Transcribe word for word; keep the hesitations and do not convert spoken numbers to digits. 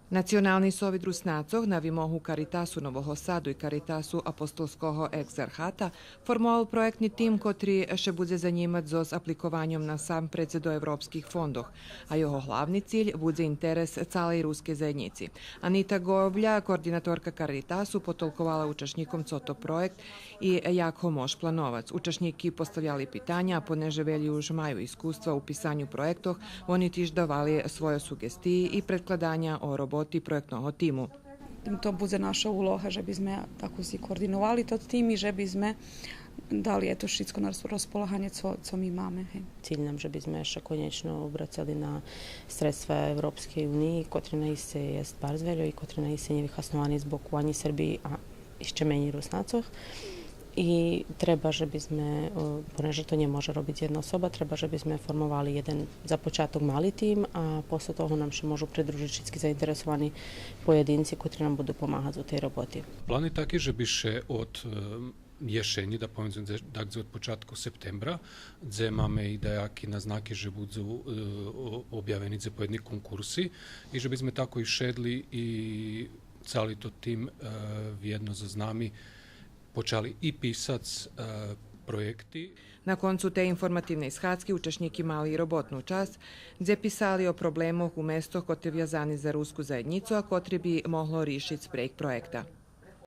Национални совит Руснацох на вимогу Каритасу Нового Саду и Каритасу Апостолского екзархата формовал проєктни тим котри ше будзе занїмац зоз апликованьом насампредз до европских фондох, а його главни циль будзе интерес цалей рускей заєднїци. Анита Говля, координаторка Каритасу, потолковала учашнїком цо то проєкт и як го мож плановац. Учашнїки поставяли питаня, а понеже велї уж маю искуства у писаню проєктох, вони тиж давали свойо суґестиї и предкладаня о роботи проєктного тиму. То будзе наша улога же би зме тако си координовали тот тим и же би зме дали, ето, шицко на роз-, розполаганє цо, цо ми маме, гей. Циль нам же би зме ше конєчно обрацали на средства Европскей униї, котри наисце єст барз вельо и котри наисце нє вихасновани з боку анї Сербиї, а ище менєй Руснацох. И треба же би зме, о, понеже то нє може робиц єдна особа, треба же би зме формовали єден за початок мали тим, а после того нам ше можу придружиц шицки заинтересовани поєдинци котри нам буду помагац у тей роботи. План є таки же би ше од, е, єшенї, да поведзем, дзе-, дакдзе од початку септембра, дзе маме и даяки назнаки же будзу, е, о-, обявени дзе поєдни конкурси и же би зме тако и шедли и цали тот тим, е, вєдно зоз нами почали и писац, е, проєкти. На концу тей информативней схадзки учашнїки мали и роботну часц, дзе писали о проблемох у местох котри вязани за руску заєднїцу, а котри би могло ришиц прейґ проєкта.